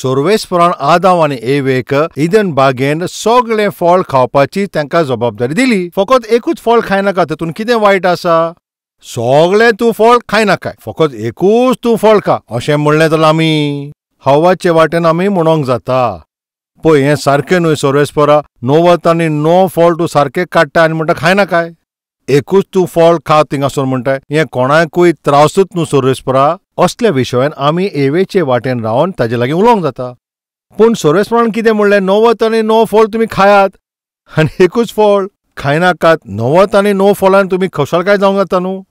सोर्वेस्परान आदांव आनी एवेक इदन बागेन सगळें फळ खावपाची तांकां जबाबदारी दिली. फकत एकूच फळ खायनाका, तातूंत कितें वायट आसा? सगळें तूं फळ खायनाकाय, फकत एकूच तूं फळ खा अशें म्हणलें जाल्यार आमी हवाचे वाटेन आमी म्हणोंक जाता. पळय हें सारकें न्हय सोर्वेस्परा, 99 आनी 9 फळ तूं सारकें काडटा आनी म्हणटा खायनाकाय, एकूच तूं फळ खा थिंगासर म्हणटाय. हें कोणाकूय त्रासूच न्हू सोर्वेस्परा. असल्या विशयान आमी एवेचे वाटेन रावन ताजे लागीं उलोवंक जाता. पूण सोर्वेस्परान कितें म्हणलें? 99 आनी 9 फळ तुमी खायात आनी एकूच फळ खायनाकात. 99 आनी 9 फळान तुमी खुशालकाय जावंक जाता न्हू.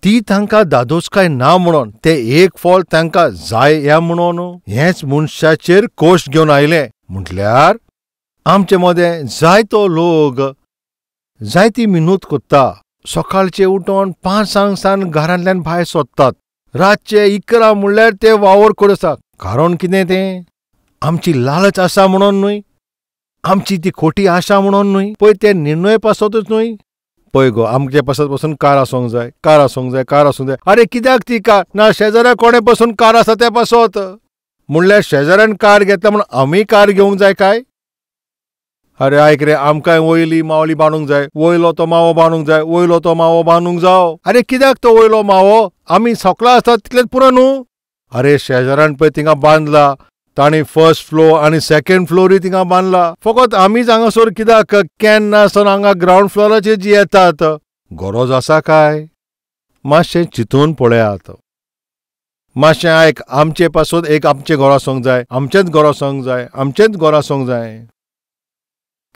ती तांकां दादोसकाय ना म्हणून ते एक फळ तांकां जाय ह्या म्हणून हेंच मनशाचेर कोश घेवन आयलें. म्हटल्यार आमचे मदें जायतो लोक जायती मिनूत कोत्ता. सकाळचे उठोन 5 सान घरांतल्यान भायर सोदतात, रातचे 11 म्हणल्यार ते वावर करून आसा. कारण कितें तें? आमची लालच आसा म्हणून न्हय, आमची ती खोटी आशा म्हणून न्हय, पळय ते निर्णय पासतूच न्हय. पळय गो आमचे पासत पसून कार आसूंक जाय, कार आसूंक जाय, कार आसूंक जाय. अरे कित्याक ती कार? ना शेजाऱ्या कोणे पसून कार आसा ते पासत. म्हणल्यार शेजाऱ्यान कार घेतला म्हणून आमी कार घेवंक जाय काय? अरे आयक रे, आमकांय वयली मावली बांदूंक जाय, वयलो तो मावो बांदूंक जाय, वयलो तो मावो बांदूंक जाव. अरे कित्याक तो वयलो मावो? आमी सकला आसतात तितलेंच पुरो न्हू. अरे शेजाऱ्यान पळय थिंगा बांदला, तांणी फर्स्ट फ्लोर आनी सेकंड फ्लोरूय थिंगा बांदला. फकत आमीच हांगासर कित्याक केन्ना आसतना हांगा ग्रावंड फ्लोराचेर जी येतात. गरज आसा काय? मातशें चिंतून पळयात. मातशें आयक, आमचे पासून एक आमचें घर आसूंक जाय, आमचेंच घर आसूंक जाय, आमचेंच घर आसूंक जाय.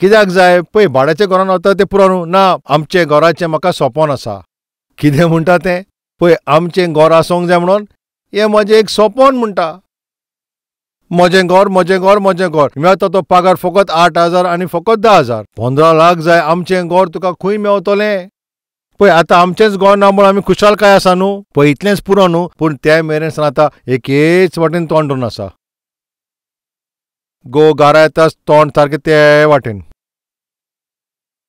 कित्याक जाय? पळय भाड्याच्या घरान वता तें पुरो न्हू. ना, आमचें घराचें म्हाका सोपोन आसा. कितें म्हणटा तें? पळय आमचें घर आसूंक जाय म्हणून हें म्हजें एक सोपोन म्हणटा. म्हजें घर, म्हजें घर, म्हजें घर. मेळटा तो पगार फकत 8,000 आनी फकत 10,000. 15 लाख जाय. आमचें घर तुका खंय मेवतलें? पळय आतां आमचेंच घर ना म्हणून आमी खुशालकाय आसा न्हू. पळय इतलेंच पुरो न्हू, पूण ते मेरेन आतां एकेच वाटेन तोंड धरून आसा. गो घरा येताच तोंड सारकें ते वाटेन.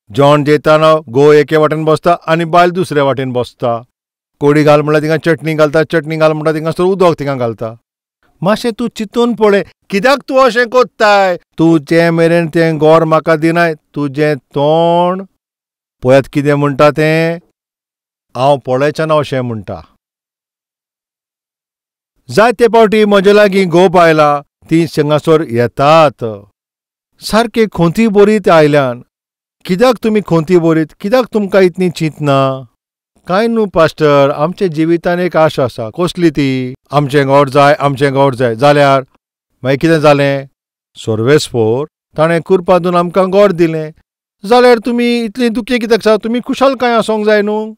जेवण जेयताना गो एके वाटेन बसता आनी बायल दुसरे वाटेन बसता. कोडी घाल म्हणल्यार थिंगा चटणी घालता, चटणी घाल म्हणटा थिंगासर उदक थिंगा घालता. मातशें तूं चिंतून पळय, कित्याक तूं अशें कोत्ताय? तूं जे मेरेन तें गोर म्हाका दिनाय, तुजें तोंड पळयात कितें म्हणटा तें हांव पळयचें ना अशें म्हणटा. जायते फावटी म्हजे लागीं गोप आयला, ती हांगासर येतात सारकी खोंती बरीत आयल्यान. कित्याक तुमी खोंती बरीत? कित्याक तुमकां इतली चिंतना? कांय न्हू पास्टर, आमच्या जिवितान एक आशा आसा. कसली ती? आमचें घर जाय, आमचें घर जाय. जाल्यार मागीर कितें जालें? सोर्वेस्पोर ताणें कुरपा दिवन आमकां घर दिलें. जाल्यार तुमी इतलीं दुखी कित्याक आसा? तुमी खुशालकाय आसूंक जाय न्हू.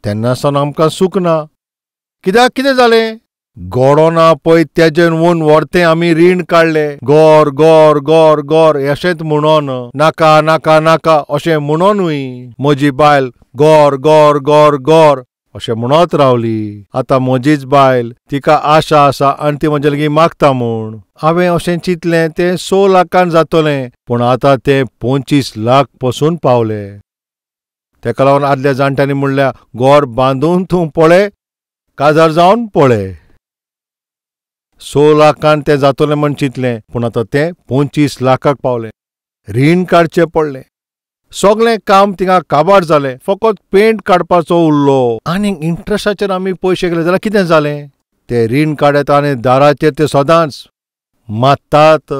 तेन्ना सावन आमकां सूख ना. कित्याक कितें जालें? गोडो ना पळय तेजेन वोन व्हरतें आमी रीण काडलें. गोर गोर गोर गोर अशेंच म्हणोन, नाका नाका नाका अशें म्हणोनूय म्हजी बायल गोर गोर गोर गोर अशें म्हणत रावली. आतां म्हजीच बायल, तिका आशा आसा आनी ती म्हजे लागीं मागता म्हूण. हांवें अशें चिंतलें तें 6 लाखान जातलें, पूण आतां तें 25 लाख पसून पावलें. तेका लागून आदल्या जाणट्यांनी म्हणल्यार गोर बांदून तूं पळय, काजार जावन पळय. 6 लाखान तें जातलें म्हण चिंतलें, पूण आतां तें 25 लाखाक पावलें. रीण काडचें पडलें. सगळें काम थिंगा काबार जालें, फकत पेंट काडपाचो उरलो. आनी इंट्रस्टाचेर आमी पयशे गेले जाल्यार कितें जालें? ते रीण काडटा आनी दाराचेर ते सदांच मात्तात.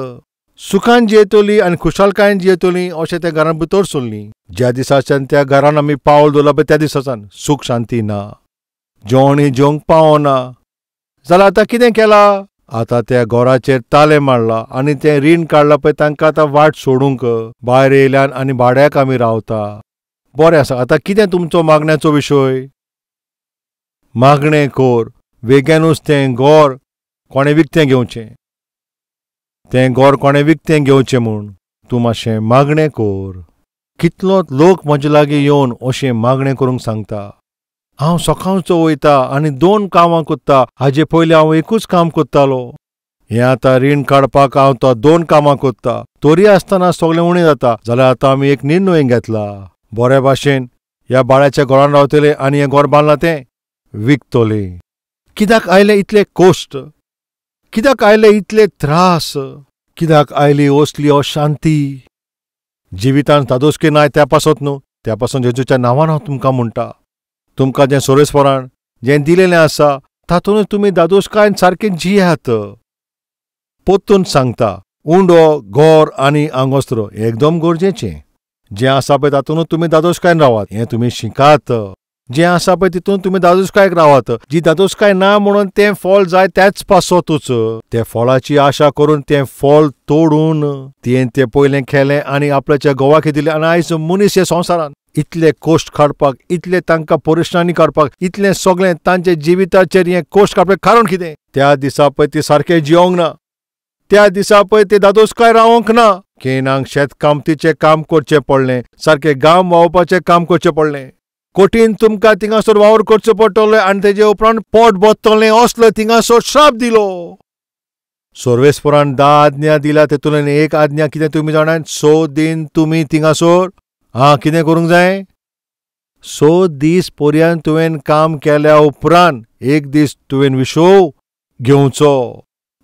सुखान जियेतली आनी खुशालकायेन जियेतली अशें त्या घरान भितर सरलीं. ज्या दिसाच्यान त्या घरान आमी पावल दवरलां पळय त्या दिसाच्यान सूख शांती ना, जेवणूय जेवंक पावना. जाल्यार आतां कितें केलां? आतां त्या घराचेर तालें मारलां आनी तें रीण काडलां पळय तांकां आतां वाट सोडूंक भायर येयल्यान आनी भाड्याक आमी रावता. बरें आसा, आतां कितें तुमचो मागण्याचो विशय? मागणें कर, वेग्यानूच तें घर कोणें विकतें घेवचें, तें घर कोणें विकतें घेवचें म्हूण तूं मातशें मागणें कर. कितलो लोक म्हजे लागीं येवन अशें मागणें करूंक सांगता. हांव सकाळचो वयता आनी 2 कामां कोत्ता. हाजे पयलीं हांव एकूच काम कोत्तालो. हें आतां रीण काडपाक हांव तो 2 कामां कोत्ता, तरी आसतना सगळें उणें जाता. जाल्यार आतां आमी एक निर्णय घेतला, बरे भाशेन ह्या बाळ्याच्या घरान रावतले आनी हें घर बांदलां तें विकतले. कित्याक आयले इतले कोश्ट? कित्याक आयले इतले त्रास? कित्याक आयली असली अशांती? जिवितान धादोसकी नाय त्या पासत न्हू, त्या पासून जेजूच्या नांवान हांव तुमकां म्हणटा, तुमकां जें सोरेसपरान जें दिलेलें आसा तातूंतच तुमी धादोसकायेन सारकें जियात. पोत्तून सांगता, उंडो, गोर आनी आंगोस्त्र एकदम गरजेचें. जें आसा पळय तातूंतच तुमी धादोसकायेन रावात, हें तुमी शिकात. जें आसा पळय तितून तुमी धादोसकायेक रावात. जी धादोसकाय ना म्हणून तें फळ जाय त्याच पासतूच ते फळाची आशा करून तें फळ तोडून तियें तें पयलें खेलें आनी आपल्याच्या घोवाक दिलें. आनी आयज मनीस हे संवसारांत इतले कोश्ट काडपाक, इतले तांकां परेशानी काडपाक, इतलें सगळें तांच्या जिविताचेर हें कोश्ट काडपाक कारण कितें? त्या दिसा पळय ती सारकें जियोंक ना, त्या दिसा पळय ते धादोसकाय रावंक ना. केनांक शेतकामतीचें काम करचें पडलें, सारकें गांव व्हांवपाचें काम करचें पडलें, कठीण तुमकां थिंगासर वावर करचो पडटलो आनी तेजे उपरांत पोट भरतलें असलो थिंगासर श्राप दिलो. सर्वेस्परान 10 आज्ञा दिल्या, तेतूंतल्यान एक आज्ञा कितें तुमी जाणात? 6 दीन तुमी थिंगासर आं कितें करूंक जाय? 6 दीस पर्यंत तुवें काम केल्या उपरांत एक दीस तुवें विशोव घेवचो.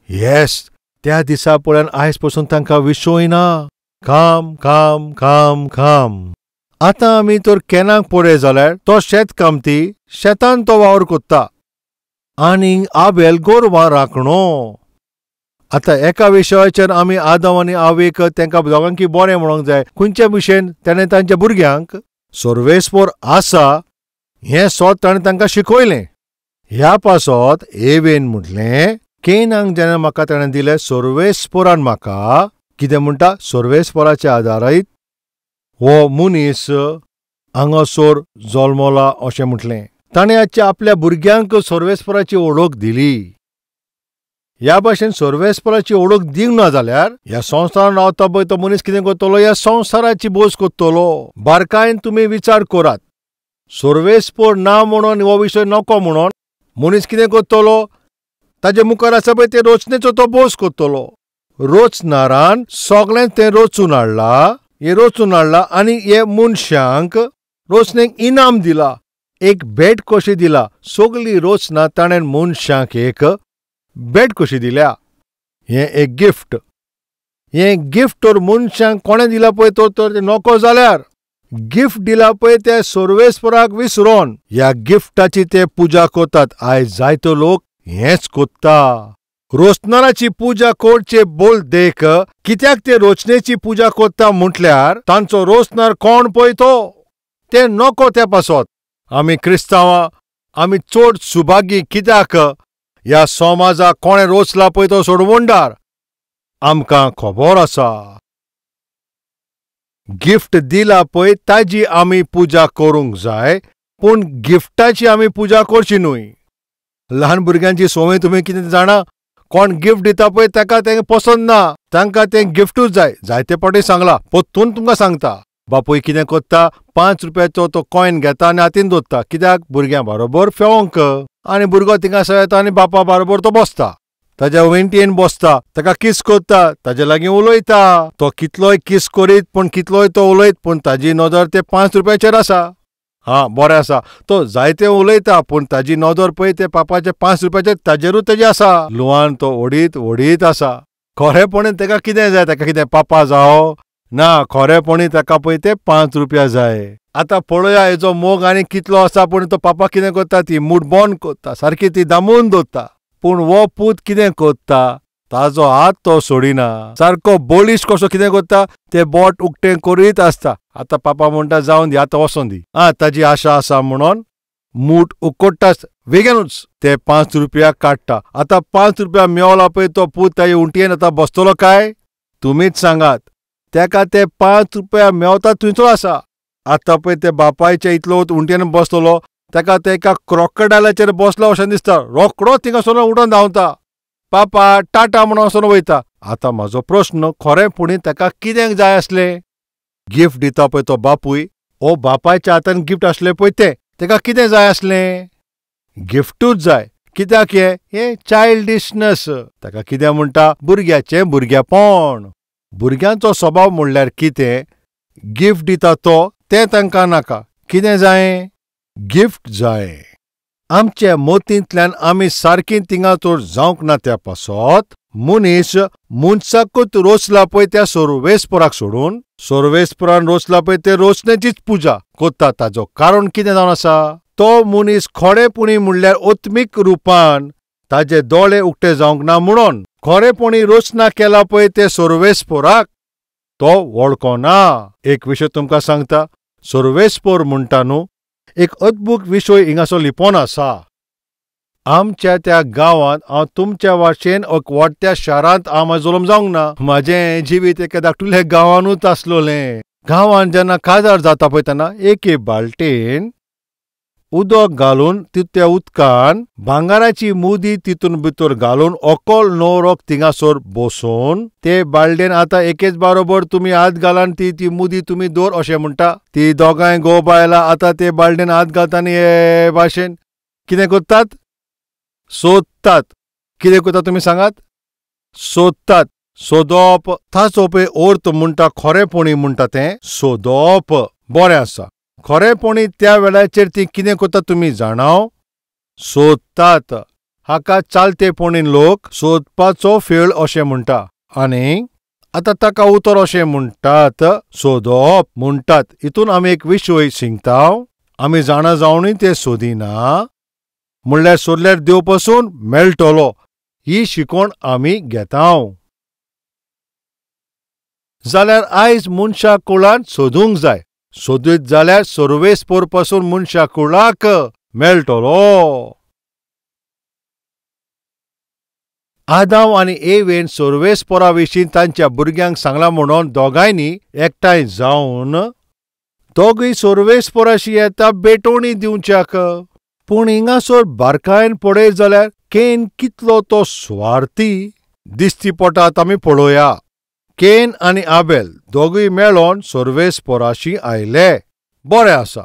येस, त्या दिसा पळोवन आयज पसून तांकां विशोय ना. काम काम काम काम. आतां आमी तर केनाक पळय जाल्यार तो शेतकामती शेतान तो वावर कोत्ता आनी आबेल गोरवां राखणो. आतां एका विशयाचेर आमी आदम आनी आवेक तांकां दोगांकी बरें म्हणूंक जाय. खंयच्या भशेन ताणें तांच्या भुरग्यांक सर्वेस्पर आसा हें सोद ताणें तांकां शिकयलें. ह्या पासत एवेन म्हटलें, केनाक जेन्ना म्हाका ताणें दिलें सर्वेस्परान म्हाका कितें म्हणटा, सर्वेस्पराच्या आदारीत हो मनीस हांगासर जल्मला अशें म्हटलें. ताणें आजच्या आपल्या भुरग्यांक सर्वेस्पराची वळख दिली. ह्या भाशेन सर्वेस्पराची वळख दिवंक ना जाल्यार ह्या संवसारान रावता पळय तो मनीस कितें करतलो? ह्या संवसाराची बोस करतलो. बारकायेन तुमी विचार करात. सर्वेस्पर ना म्हणून हो विशय नको म्हणून मनीस कितें करतलो? ताजे मुखार आसा पळय ते रोचनेचो तो बोस करतलो. रोचनारान सगळें तें रचून हाडलां, हे रचून हाडला आनी हे मनशांक रोचनेक इनाम दिला, एक भेट कशी दिला. सगली रचना ताणें मनशांक एक भेट कशी दिल्या. हें एक गिफ्ट. हें गिफ्ट तर मनशांक कोणें दिला पळय तो तर नको जाल्यार गिफ्ट दिला पळय ते सर्वेस्पराक विसरोन ह्या गिफ्टाची ते पुजा करतात. आयज जायतो लोक हेंच कोत्ता. रोचनाराची पुजा करचे बोल देख कित्याक ते रोचनेची पुजा करता म्हटल्यार तांचो रोचनार कोण पळय तो ते नको त्या पासत. आमी क्रिस्तांवां आमी चड सुभागी कित्याक ह्या समाजाक कोणें रोचला पळय तो सोडवणदार आमकां खबर आसा. गिफ्ट दिला पळय ताजी आमी पुजा करूंक जाय, पूण गिफ्टाची आमी पुजा करची न्हय. ल्हान भुरग्यांची संवय तुमी कितें जाणा, कोण गिफ्ट दिता पळय ताका तें पसंत ना, तांकां तें गिफ्टूच जाय. जायते फावटी सांगलां, परतून तुमकां सांगता. बापूय कितें करता, 5 रुपयाचो तो कॉयन घेता आनी हातीन दवरता. कित्याक? भुरग्यां बरोबर फेवंक. आनी भुरगो थिंगासर येता आनी बापा बरोबर तो बसता, ताज्या वेंटयेन बसता, ताका किस करता, ताजे लागीं उलयता. तो कितलोय किस करीत पूण कितलोय तो उलयत पूण ताजी नदर ते 5 रुपयाचेर आसा. हां बरें आसा, तो जायते उलयता पूण ताजी नदर पळय ते पापाचे 5 रुपयाचेर ताजेरूच तेजी आसा. लुवान तो ओडीत ओडीत आसा. खरेपणी ताका कितें जाय? ताका कितें पापा जावो ना, खरेपणी ताका पळय ते 5 रुपया जाय. आतां पळया हेजो मोग आनी कितलो आसा. पूण तो पापा कितें करता, ती मूठ बंद करता, सारकी ती दामून दवरता. पूण हो पूत कितें करता, ताजो हात तो सोडिना, सारको बळीश कसो कितें करता, ते बोट उक्तें करीत आसता. आतां पापा म्हणटा जावन दी, आतां वचोन दी, आं ताजी आशा आसा म्हणून मूठ उकडटाच वेगेनूच ते 5 रुपया काडटा. आतां 5 रुपया मेवला पळय तो पूत ताजे उंटयेन आतां बसतलो काय? तुमीच सांगात. तेका ते 5 रुपया मेवता थंयचो आसा. आतां पळय ते बापायच्या इतलो उंटयेन बसतलो, ताका ते एका क्रोकडायलाचेर बसलो अशें दिसता. रोकडो थिंगासर उठोन धांवता, पापा टाटा म्हणून वचोन वयता. आतां म्हाजो प्रस्न, खरेंपणी ताका कितें जाय आसलें? गिफ्ट दिता पळय तो बापूय, ओ बापायच्या हातान गिफ्ट आसलें पळय तें, ताका कितें जाय आसलें? गिफ्टूच जाय. कित्याक? हें हें चायल्डिशनस. ताका कितें म्हणटा, भुरग्याचें भुरगेपण. भुरग्यांचो स्वभाव म्हणल्यार कितें, गिफ्ट दिता तो तें तांकां नाका. कितें जाय? गिफ्ट जाय. आमच्या मोतींतल्यान आमी सारकी थिंगा तर जावंक ना त्या पासत मनीस मनशाकूच रोसला पळय त्या सोर्वेस्पराक सोडून सोर्वेस्परान रोसला पळय ते रोसण्याचीच पुजा कोत्ता. ताजो कारण कितें जावन आसा, तो मनीस खरेपणी म्हणल्यार आत्मीक रुपान ताजे दोळे उक्ते जावंक ना म्हणून खरेपणी रोसना केला पळय ते सोर्वेस्पराक तो वळखना. एक विशय तुमकां सांगता, सोर्वेस्पर म्हणटा न्हू, एक अद्भुत विशय हिंगासो लिपोन आसा. आमच्या त्या गांवांत हांव तुमच्या वाशेन एक वाडट्या शारांत हांव म्हाजो जल्म जावंक ना. म्हाजें जिवीत एका धाकटुल्या गांवानूच आसलोलें. गांवांत जेन्ना काजार जाता पळय तेन्ना एके बालटेन उदक घालून त्या उदकान भांगराची मुदी तितून भितर घालून ओकल न्हवरोक थिंगासर बसोवन ते बालडेन आतां एकेच बारोबर तुमी हात घालान ती ती मुदी तुमी दवर अशें म्हणटा. ती दोगांय घोव बायलां आतां ते बालडेन हात घालता आनी हे भाशेन कितें करतात, सोदतात. कितें करता तुमी सांगात, सोदतात. सोदप ताचो पळय अर्थ म्हणटा, खरेपणी म्हणटा तें सोदप. बरें आसा, खरेपणी त्या वेळाचेर ती कितें करता तुमी जाणाव, सोदतात. हाका चालतेपणी लोक सोदपाचो फेळ अशें म्हणटा आनी आतां ताका उतर अशें म्हणटात, सोदप म्हणटात. हितून आमी एक विशय शिकता, आमी जाणा जावनूय तें सोदिना, म्हणल्यार सोदल्यार देव पसून मेळटलो ही शिकवण आमी घेता. जाल्यार आयज मनशा कुळान सोदूंक जाय, सोदीत जाल्यार सोर्वेस्पर पासून मनशा कुळाक मेळटलो. आदाम आनी एवेन सोर्वेस्परा विशीं तांच्या भुरग्यांक सांगलां म्हणून दोगांयनी एकठांय जावन दोगूय सोर्वेस्पराशी येता भेटवणी दिवच्याक. पूण हिंगासर बारकायेन पळयत जाल्यार केन कितलो तो स्वार्थी दिसती पडटा आमी पळोवया. केन आनी आबेल दोगूय मेळोन सोर्वेस्पराशी आयले. बरें आसा,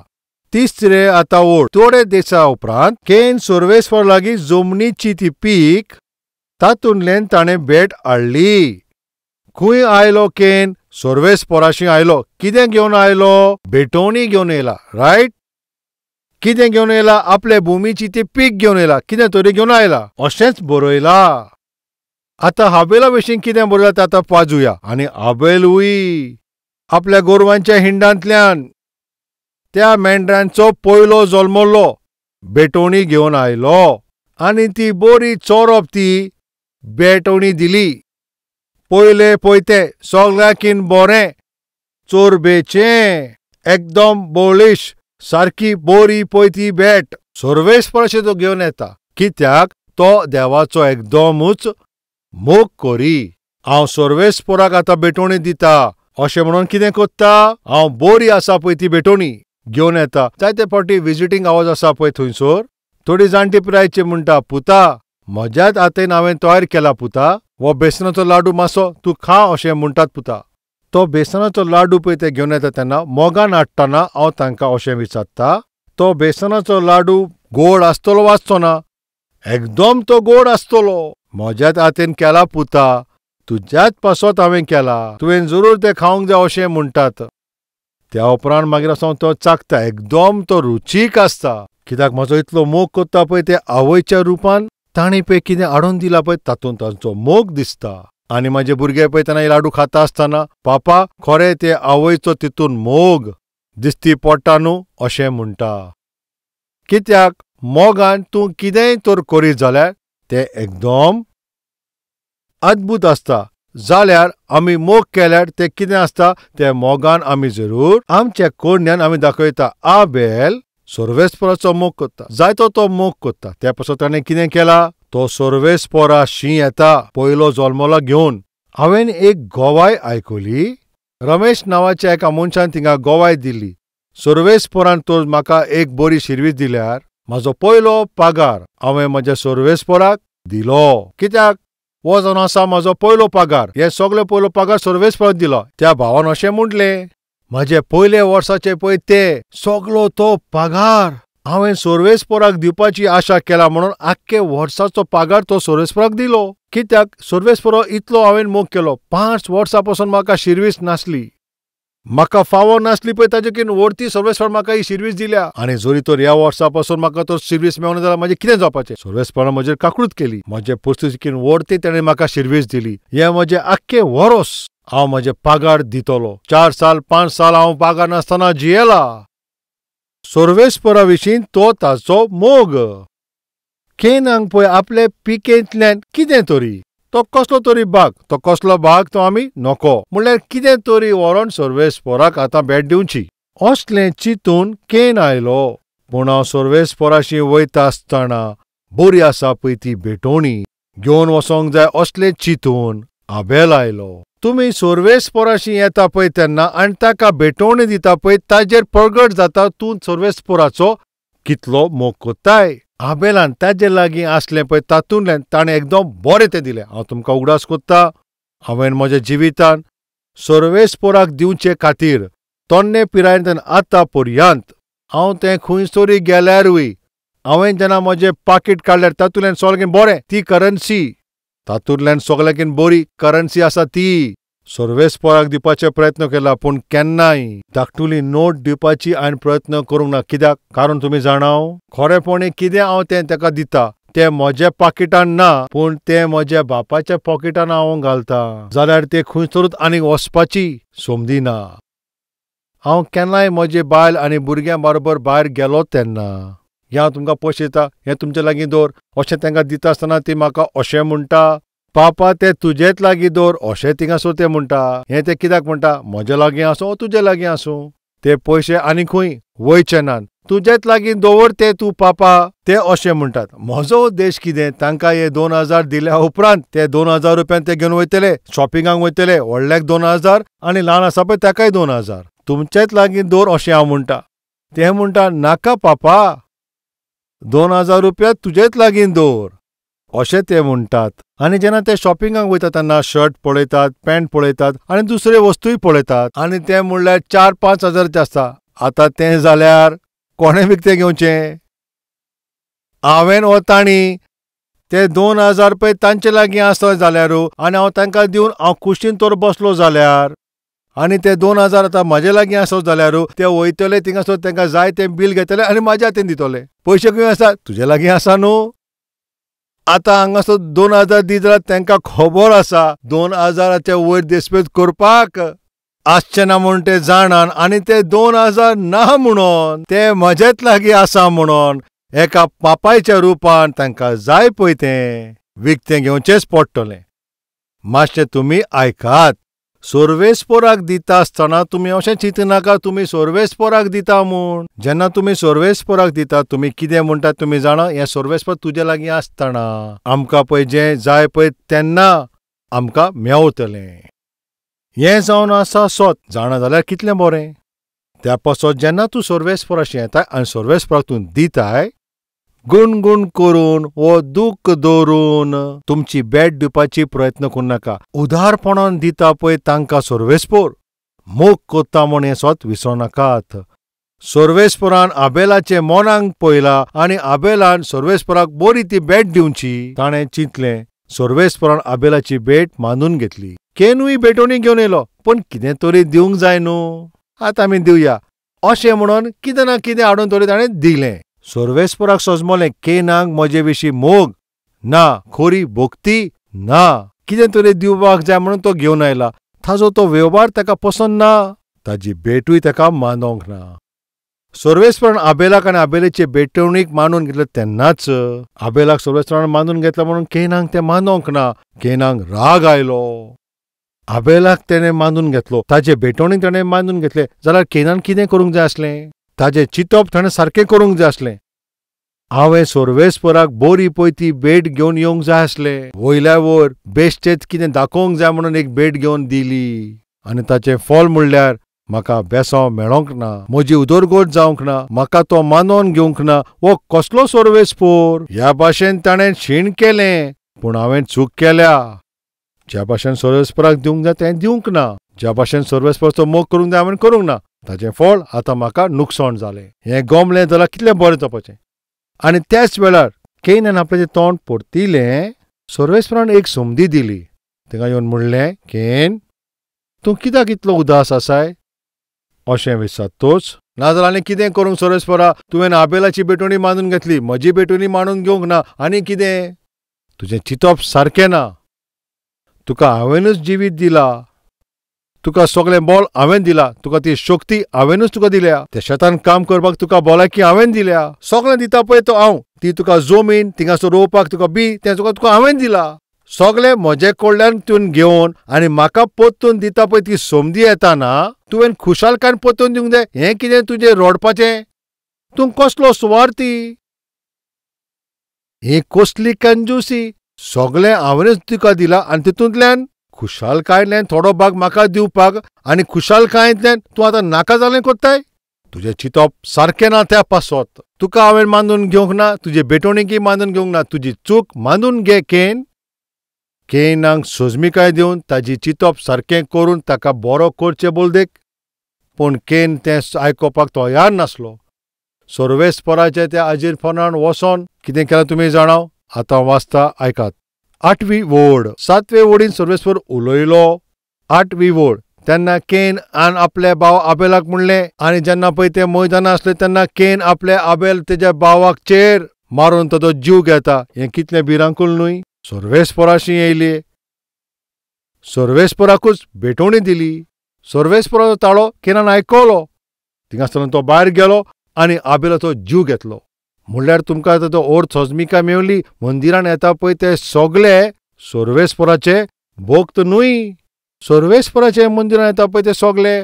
तिसरे आतां ओड थोडे दिसा उपरांत केन सोर्वेस्पर लागीं जमनीची ती पीक तातूंतल्यान ताणें भेट हाडली. खंय आयलो केन? सोर्वेस्पराशी आयलो. कितें घेवन आयलो? भेटवणी घेवन येयला. रायट, कितें घेवन येयला? आपले भुमीची ती पीक घेवन येयला, कितें तरी घेवन आयला अशेंच बरयला. आतां हाबेला विशीं कितें बरयलां तें आतां पाजुया. आनी आबेलूय आपल्या गोरवांच्या हिंडांतल्यान त्या मेंढरांचो पयलो जल्मल्लो भेटवणी घेवन आयलो आनी ती बरी चोरप ती भेटवणी दिली. पयले पयते सगळ्यांकीन बरें चोरबेचें एकदम बोळीश सारकी बोरी पयती भेट सोर्वेस्पराशी तो घेवन येता. कित्याक? तो देवाचो एकदमूच मोग करी. हांव सोर्वेस्पराक आतां भेटवणी दिता अशें म्हणून कितें कोत्ता, हांव बोरी आसा पळय ती भेटवणी घेवन येता. जायते फावटी विजिटींग आवाज आसा पळय थंयसर थोडी जाणटी पिरायची म्हणटा, पुता म्हज्याच हातान हांवें तयार केला पुता, हो बेसनाचो लाडू मातसो तूं खा अशें म्हणटात पुता. तो बेसनाचो लाडू पळय ते घेवन येता तेन्ना मोगान हाडटना हांव तांकां अशें विचारता, तो बेसनाचो लाडू गोड आसतलो वाचचो ना? एकदम तो गोड आसतलो. म्हज्याच हातान केला पुता, तुज्याच पासत हांवें केला, तुवें जरूर तें खावंक जाय अशें म्हणटात. त्या उपरांत मागीर असो तो चाखता, एकदम तो रुचीक आसता. कित्याक म्हजो इतलो मोग करता पळय ते आवयच्या रुपान ताणें पळय कितें हाडून दिलां पळय तातूंत तांचो मोग दिसता. आनी म्हाजे भुरगे पळय तेन्ना लाडू खाता आसतना पापा खरें ते आवयचो तितून मोग दिसती पडटा न्हू अशें म्हणटा. कित्याक मोगान तूं कितेंय तर करीत जाल्यार तें एकदम अद्भुत आसता. जाल्यार आमी मोग केल्यार तें कितें आसता, तें मोगान आमी जरूर आमच्या कोडण्यान आमी दाखयता. आबेल सोर्वेस्पराचो मोग करता, जायतो तो मोग करता. त्या पासत ताणें कितें केला, तो सोर्वेस्पराशी येता पयलो जल्मलो घेवन. हांवें एक गोवाय आयकली, रमेश नांवाच्या एका मनशान थिंगा गोवाय दिली, सोर्वेस्परान तर म्हाका एक बरी शिरवीस दिल्यार म्हाजो पयलो पगार हांवें म्हज्या सोर्वेस्पराक दिलो. कित्याक? हो जावन आसा म्हाजो पयलो पगार, हे सगळे पयलो पगार सोर्वेस्पराक दिलो. त्या भावान अशें म्हटलें, म्हाजे पयले वर्साचे पळय ते सगलो तो पगार हांवें सोर्वेस्पराक दिवपाची आशा केला म्हणून आख्खे वर्साचो पगार तो सोर्वेस्पराक दिलो. कित्याक? सोर्वेस्परा इतलो हांवें मोग केलो, 5 वर्सां पसून म्हाका शिरवीस नासली. म्हाका फावो नासली पळय ताजे वरती सर्वेस्पर म्हाका ही शिरवीस दिल्या. आनी जरी तर ह्या वर्सा पासून म्हाका तो शिरवीस मेळना जाल्यार म्हाजें कितें जावपाचें? सर्वेस्परान म्हजेर काकूळट केली, म्हजे परिस्थितीन वरती ताणें म्हाका शिरवीस दिली. हें म्हजें आख्खें वरोस. हांव म्हजें पागार दितलो. 4 साल 5 साल हांव पागार नासतना जियेला. सर्वेस्परा विशीं तो ताचो मोग. केनांक पळय आपले पिकेंतल्यान कितें तरी, तो कसलो तरी भाग, तो कसलो भाग तो आमी नको, म्हणल्यार कितें तरी व्हरोन सर्वेस्पराक आतां भेट दिवची असलें चिंतून केन आयलो. पूण हांव सर्वेस्पराशी वयता आसतना बरी आसा पळय ती भेटवणी घेवन वचोंक जाय असलें चिंतून आबेल आयलो. तुमी सर्वेस्पराशी येता पळय तेन्ना आनी ताका भेटवणी दिता पळय ताजेर प्रगट जाता तूं सर्वेस्पराचो कितलो मोग कोत्ताय. आबेलान ताजे लागीं आसलें पळय तातूंतल्यान ताणें एकदम बरें तें दिलें. हांव तुमकां उगडास कोत्ता, हांवें म्हज्या जिवितान सर्वेस्पराक दिवचे खातीर तन्ने पिरायेंतल्यान आतां पर्यंत हांव तें खंय तरी गेल्यारूय हांवें जेन्ना म्हजें पाकीट काडल्यार तातूंतल्यान सगळें बरें ती करन्सी, तातूंतल्यान सगळ्याकीन बरी करन्सी आसा ती सर्वेस्पराक दिवपाचे प्रयत्न केला. पूण केन्नाय धाकटुली नोट दिवपाची हांवें प्रयत्न करूंक ना. कित्याक? कारण तुमी जाणाव खरेपणी कितें हांव तें ताका दिता तें म्हज्या पाकिटान ना, पूण तें म्हज्या बापाच्या पॉकेटान हांव घालता जाल्यार तें खंयसरूच आनीक वचपाची समदी ना. हांव केन्नाय म्हजे बायल आनी भुरग्यां बरोबर भायर गेलो तेन्ना हें हांव तुमकां पयशे दिता, हें तुमचे लागीं दवर अशें तांकां दिता आसतना ती म्हाका अशें म्हणटा, पापा ते तुजेच लागीं दवर अशें थिंगासर ते म्हणटा. हें ते कित्याक म्हणटा? म्हजे लागीं आसूं वो तुजे लागीं आसूं, ते पयशे आनी खंय वयचे नात, तुजेच लागीं दवर ते तूं पापा, ते अशें म्हणटात. म्हजो उद्देश कितें? तांकां हे 2000 दिल्या उपरांत ते 2000 रुपयान ते घेवन वयतले, शॉपिंगाक वयतले, व्हडल्याक 2000 आनी ल्हान आसा पळय ताकाय 2000, तुमचेच लागीं दवर अशें हांव म्हणटा. ते म्हणटा नाका पापा, 2000 रुपया तुजेच लागीं दवर अशें ते म्हणटात. आनी जेन्ना ते शॉपिंगाक वयता तेन्ना शर्ट पळयतात, पॅन्ट पळयतात आनी दुसरे वस्तूय पळयतात आनी ते म्हणल्यार 4-5 हजाराचें आसता. आतां तें जाल्यार कोणें विकतें घेवचें? हांवें वो तांणी? ते 2000 पळय तांचे लागीं आसत जाल्यार आनी हांव तांकां दिवन हांव खुशीन तर बसलो जाल्यार, आनी ते 2000 आतां म्हजे लागीं आसत जाल्यार ते वयतले थिंगासर तांकां जाय तें बील घेतले आनी म्हाज्या हातीन दितले. पयशे खंय आसा? तुजे लागीं आसा न्हू. आतां हांगासर 2000 दी जाल्यार तांकां खबर आसा 2000च्या वयर देस्पेज करपाक आसचें ना म्हूण ते जाणान, आनी ते 2000 ना म्हणून ते म्हजेच लागीं आसा म्हणून एका पापायच्या रुपान तांकां जाय पळय तें विकतें घेवचेंच पडटलें. मातशें तुमी आयकात, सर्वेस्पराक दिता आसतना तुमी अशें चिंतनाका तुमी सर्वेस्पराक दिता म्हूण. जेन्ना तुमी सर्वेस्पराक दिता तुमी कितें म्हणटात तुमी जाणा? हें सर्वेस्पर तुजे लागीं आसतना आमकां पळय जें जाय पळय तेन्ना आमकां मेवतलें. हें जावन आसा सोत जाणा जाल्यार कितलें बरें. त्या पासत जेन्ना तूं सर्वेस्पराशी येताय आनी सर्वेस्पराक तूं दिताय गुणगुण करून वो दूख दवरून तुमची भेट दिवपाची प्रयत्न करूं नाका. उदारपणान दिता पळय तांकां सर्वेस्पर मोग कोत्ता म्हूण हें सोत विसरूं नाकात. सर्वेस्परान आबेलाचे मनाक पळयला आनी आबेलान सर्वेस्पराक बरी ती भेट दिवची ताणें चिंतलें. सर्वेस्परान आबेलाची भेट मानून घेतली. केनूय भेटवणी घेवन येयलो, पूण कितें तरी दिवंक जाय न्हू, आतां आमी दिवया अशें म्हणून कितें ना कितें हाडून तरी ताणें दिलें. सर्वेस्पराक सजमलें केनाक म्हजे विशीं मोग ना, खरी भक्ती ना, कितें तरी दिवपाक जाय म्हणून तो घेवन आयला. ताजो तो वेव्हार ताका पसंत ना, ताजी भेटूय ताका मानोंक ना. सर्वेस्परान आबेलाक आनी आबेलाचे भेटवणीक मानून घेतलें तेन्नाच आबेलाक सर्वेस्परान मानून घेतला म्हणून केनाक तें मानोंक ना. केनाक राग आयलो. आबेलाक तेणें मानून घेतलो, ताजे भेटवणीक ताणें मानून घेतलें जाल्यार केनान कितें करूंक जाय आसलें? ताजें चिंतप ताणें सारकें करूंक जाय आसलें. हांवें सर्वेस्पराक बरी पळय ती भेट घेवन येवंक जाय आसलें. वयल्या वयर बेश्टेच कितें दाखोवंक जाय म्हणून एक भेट घेवन दिली आनी ताचें फल म्हणल्यार म्हाका बेसांव मेळोंक ना, म्हजी उदरगत जावंक ना, म्हाका तो मानोन घेवंक ना. हो कसलो सर्वेस्पोर? ह्या भाशेन ताणें शीण केलें, पूण हांवें चूक केल्या. ज्या भाशेन सर्वेस्पराक दिवंक जाय तें दिवंक ना, ज्या भाशेन सर्वेस्पराचो मोग करूंक जाय हांवें करूंक ना, ताचें फळ आतां म्हाका नुकसाण जालें. हें गमलें जाल्यार कितलें बरें जावपाचें. आनी त्याच वेळार केनान आपलें तोंड परतिलें. सर्वेस्परान एक संदी दिली. ताका येवन म्हणलें, केन, तूं कित्याक इतलो उदास आसाय? अशें विचारतोच नाजाल्यार आनी कितें करूंक सर्वेस्परा? तुवें आबेलाची भेटवणी मानून घेतली, म्हजी भेटवणी मानून घेवंक ना. आनी कितें? तुजें चिंतप सारकें ना. तुका हांवेंनूच जिवीत दिला, तुका सगळें बळ हांवें दिला, तुका ती शक्ती हांवेंनूच तुका दिल्या, त्या शेतान काम करपाक तुका भलायकी हांवें दिल्या, सगळें दिता पळय तो हांव, ती तुका जमीन थिंगासर रोवपाक तुका बी तें तुका तुका हांवें दिला, सगळें म्हजे कडल्यान तुवें घेवन आनी म्हाका परतून दिता पळय ती संदी येता ना, तुवें खुशालकायेन परतून दिवंक जाय. हें कितें तुजें रडपाचें? तूं कसलो सुवार्थी, ही कसली कंजूसी? सगळें हांवेंच तुका दिलां आनी तितूंतल्यान खुशालकायेंतल्यान थोडो भाग म्हाका दिवपाक आनी खुशालकायेंतल्यान तूं आतां नाका जालें कोत्ताय? तुजें चिंतप सारकें ना त्या पासत. तुका हांवें मानून घेवंक ना, तुजे भेटवणीकय मानून घेवंक ना, तुजी चूक मानून घे. केन केनाक सोजमिकाय दिवन ताजी चिंतप सारकें करून ताका बरो करचें बोलदेक, पूण केन तें आयकुपाक तयार नासलो. सर्वेस्पराच्या त्या आजीरपणान वचोन कितें केलां तुमी जाणाव? आतां वाचता आयकात. 8वी ओळ. 7वे ओळीन सर्वेस्पर उलयलो. 8वी ओळ. तेन्ना केन आन आपल्या भाव आबेलाक म्हणलें, आनी जेन्ना पळय ते मैदाना आसले तेन्ना केन आपल्या आबेल तेज्या भावाक चेर मारून ताजो जीव घेता. हें कितलें भिरांकूळ न्हय? सर्वेस्पराशी येयली, सर्वेस्पराकूच भेटवणी दिली, सर्वेस्पराचो ताळो केनान आयकलो, थिंगासरल्यान तो भायर गेलो आनी आबेलाचो जीव घेतलो. म्हणल्यार तुमकां ताचो अर्थ सजमिकाय मेवली. मंदिरान येता पळय ते सगळे सर्वेस्पराचे भक्त न्हय, सर्वेस्पराचे मंदिरान येता पळय ते सगळे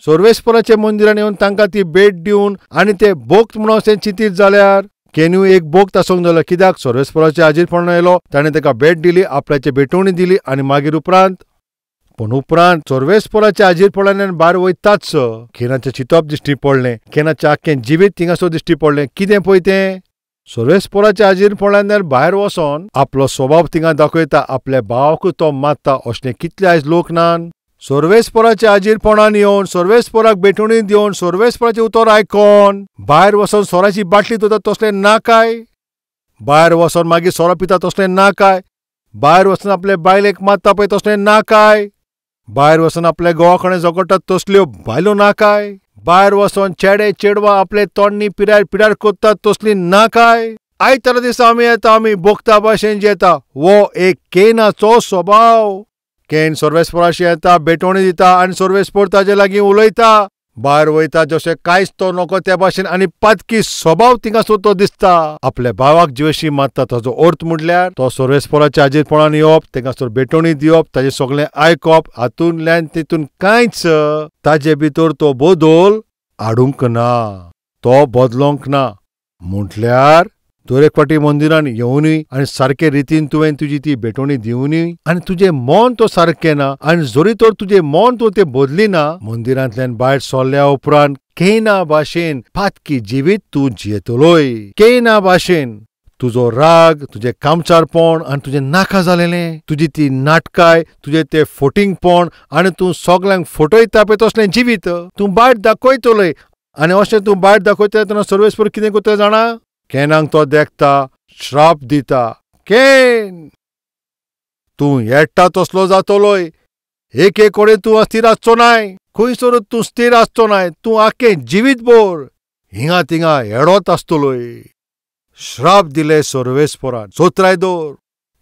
सर्वेस्पराचे मंदिरान येवन तांकां ती भेट दिवन आनी ते भक्त म्हणून अशें चिंतीत जाल्यार केन्यू एक भक्त आसूंक जालो. कित्याक? सर्वेस्पराचे हाजीरपणान येयलो, ताणें ताका भेट दिली, आपल्याची भेटवणी दिली आनी मागीर उपरांत, पूण उपरांत सर्वेस्पराच्या हाजीरपणान भायर वयताच केनाचें चिंतप दिश्टी पडलें, केनाचें आख्खें जिवीत थिंगासर दिश्टी पडलें. कितें पळय तें? सर्वेस्पराच्या हाजीरपणान भायर वचोन आपलो स्वभाव थिंगा दाखयता, आपल्या भावाकूच तो मारता. अशें कितले आयज लोक नान? सर्वेस्पराच्या हाजीरपणान येवन सर्वेस्पराक भेटवणी दिवन सर्वेस्पराचें उतर आयकोन भायर वचोन सोराची बाटली धुता तसलें नाकाय, भायर वचोन मागीर सोरो पिता तसलें नाकाय, भायर वचोन आपले बायलेक मारता पळय तसलें नाकाय, भायर वचोन आपल्या घोवा कडेन झगडटात तसल्यो बायलो नाकाय, भायर वचोन चेडे चेडवां आपले तोंडणी पिरार पिरार करतात तसली नाकाय. आयतारा दिसा आमी येता, आमी भोगता भाशेन जेता. हो एक केनाचो स्वभाव. केन सर्वेस्पराशी येता, भेटवणी दिता आनी सर्वेस्पर ताजे लागीं उलयता, भायर वयता जशें कांयच तो नको त्या भाशेन आनी पातकी स्वभाव थिंगासर तो दिसता. आपल्या भावाक जिवेशी मारता. ताजो अर्थ म्हटल्यार तो सर्वेस्पराच्या हाजीरपणान येवप, थिंगासर भेटवणी दिवप, ताजें सगळें आयकप, हातूंतल्यान तितून कांयच ताजे भितर तो बदल हाडूंक ना, तो बदलोंक ना. म्हटल्यार दर एक फावटी मंदिरान येवनूय आनी सारके रितीन तुवें तुजी ती भेटवणी दिवनूय आनी तुजें मन तो सारकें ना, आनी जरी तर तुजें मन तो तें बदली ना, मंदिरांतल्यान भायर सरल्या उपरांत केना भाशेन पातकी जिवीत तूं जियेतलोय. केना भाशेन तुजो राग, तुजें कामचारपण आनी तुजें नाका जालेलें, तुजी ती नाटकाय, तुजें तें फोटिंगपण आनी तूं सगल्यांक फटयता पळय तसलें जिवीत तूं भायर दाखयतलोय. आनी अशें तूं भायर दाखयतले तेन्ना सर्वेस्पर कितें करतले जाणा? केनाक तो देखता, श्राप दिता. केन तूं येट्टा तसलो जातलोय, एक एक कडेन तूं अस्थिर आसचो नाय, खंयसरूच तूं स्थिर आसचो नाय, तूं आख्खें जिवीत भर हिंगा थिंगा हेडत आसतलोय. श्राप दिले सर्वेस्परान. सोत्राय दवर.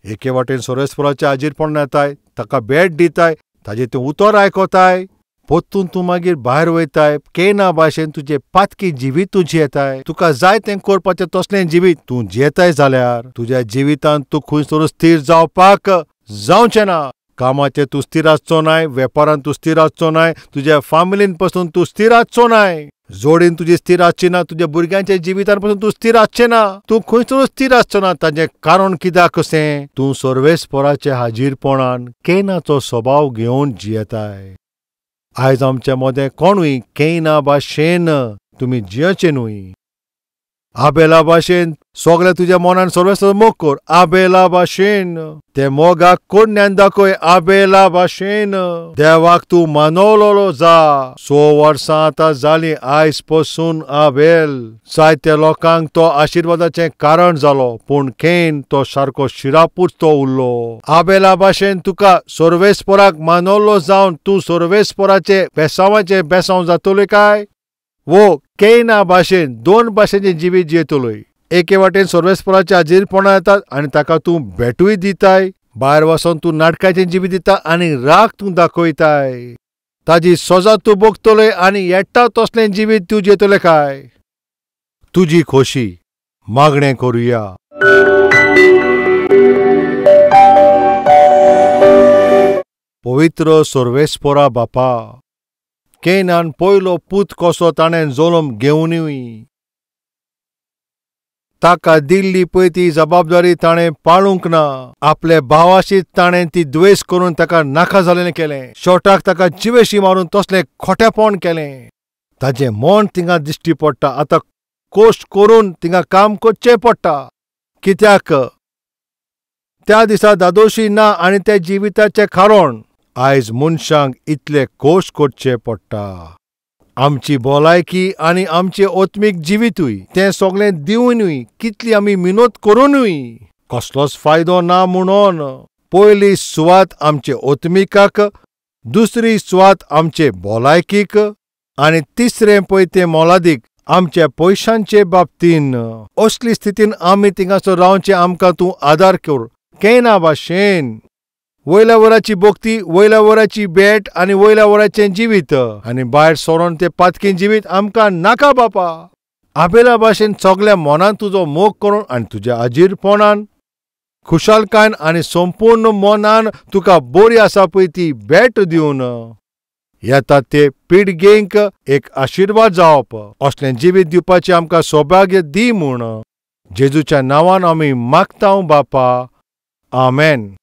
एके वाटेन सर्वेस्पराच्या हाजीरपणान येताय, ताका भेट दिताय, ताजें तें उतर आयकताय, परतून तूं मागीर भायर वयताय, केना भाशेन तुजें पातकी जिवीत तूं जियेताय, तुका जाय तें करपाचें तसलें जिवीत तूं जियेताय जाल्यार तुज्या जिवितांत तूं खंयसर स्थिर जावपाक जावचें ना. कामाचेर तूं स्थिर आसचो नाय, वेपारांत तूं स्थिर आसचो नाय, तुज्या फामिलीन पसून तूं स्थिर आसचो नाय, जोडीन तुजी स्थिर आसची ना, तुज्या भुरग्यांच्या जिवितान पसून तूं स्थिर आसचें ना, तूं खंयसर स्थिर आसचो ना. ताजें कारण कित्याक कशें? तूं सर्वेस्पराच्या हाजीरपणान केनाचो स्वभाव घेवन जियेताय. आयज आमच्या मदें कोणूय केना भाशेन तुमी जियेवचें न्हय. आबेला भाशेन सगळें तुज्या मनान सर्वेस्पराचो मोग कर आबेला भाशेन. ते मोगाक कोण्यान दाखय आबेला भाशेन. देवाक तूं मानवलोलो जा. 6 वर्सां आतां जालीं आयज पसून आबेल जायत्या लोकांक तो आशिर्वादाचें कारण जालो, पूण केन तो सारको शिरापूच तो उरलो. आबेला भाशेन तुका सर्वेस्पराक मानवलो जावन तूं सर्वेस्पराचें बेसांवाचें बेसांव जातलोय काय? वो केना भाशेन 2 भाशेचें जिवीत जियेतलोय. एके वाटेन सर्वेस्पराच्या हाजीरपणा येतात आनी ताका तूं भेटूय दिताय, भायर वचोन तूं नाटकाचें जिवीत दिता आनी राग तूं दाखयताय. ताजी सजा तूं भोगतलोय आनी येता तसलें जिवीत तूं जियेतलें काय? तुजी खोशी मागणें करुया. पवित्र सर्वेस्परा बापा, केनान पयलो पूत कसो ताणें जल्म घेवनूय ताका दिल्ली पळय ती जबाबदारी ताणें पाळूंक ना. आपले भावाशी ताणें ती द्वेस करून ताका नाका जालें केलें. शेवटाक ताका जिवेशी मारून तसलें खोटेपण केलें. ताजें मन थिंगा दिश्टी पडटा. आतां कश्ट करून थिंगा काम करचें पडटा, कित्याक त्या दिसा दादोशी ना आनी त्या जिविताचें कारण आयज मनशांक इतले कश्ट करचे पडटा. आमची भलायकी आनी आमचें आत्मीक जिवितूय तें सगळें दिवनूय कितली आमी मिनत करुनूय कसलोच फायदो ना. म्हणून पयली सुवात आमचे आत्मिकाक, दुसरी सुवात आमचे भलायकीक आनी तिसरें पळय तें मोलादीक आमच्या पयशांचे बाबतीन. असली स्थितीन आमी थिंगासर रावचें आमकां तूं आदार कर. केना भाशेन वयल्या वराची भक्ती, वयल्या वराची भेट आनी वयल्या वराचें जिवीत आनी भायर सरोन तें पातकी जिवीत आमकां नाका बापा. आबेला भाशेन सगल्या मनान तुजो मोग करून आनी तुज्या हाजीरपणान खुशालकायन आनी संपूर्ण मनान तुका बरी आसा पळय ती भेट दिवन येता ते पिळगेंक एक आशिर्वाद जावप असलें जिवीत दिवपाचें आमकां सौभाग्य दी म्हूण जेजूच्या नांवान आमी मागता बापा. आमेन.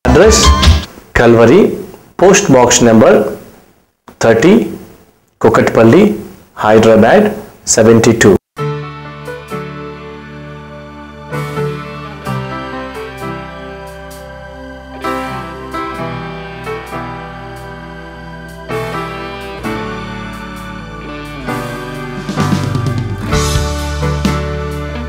Address: Calvary, Post Box number 30, Kukatpally, Hyderabad 72.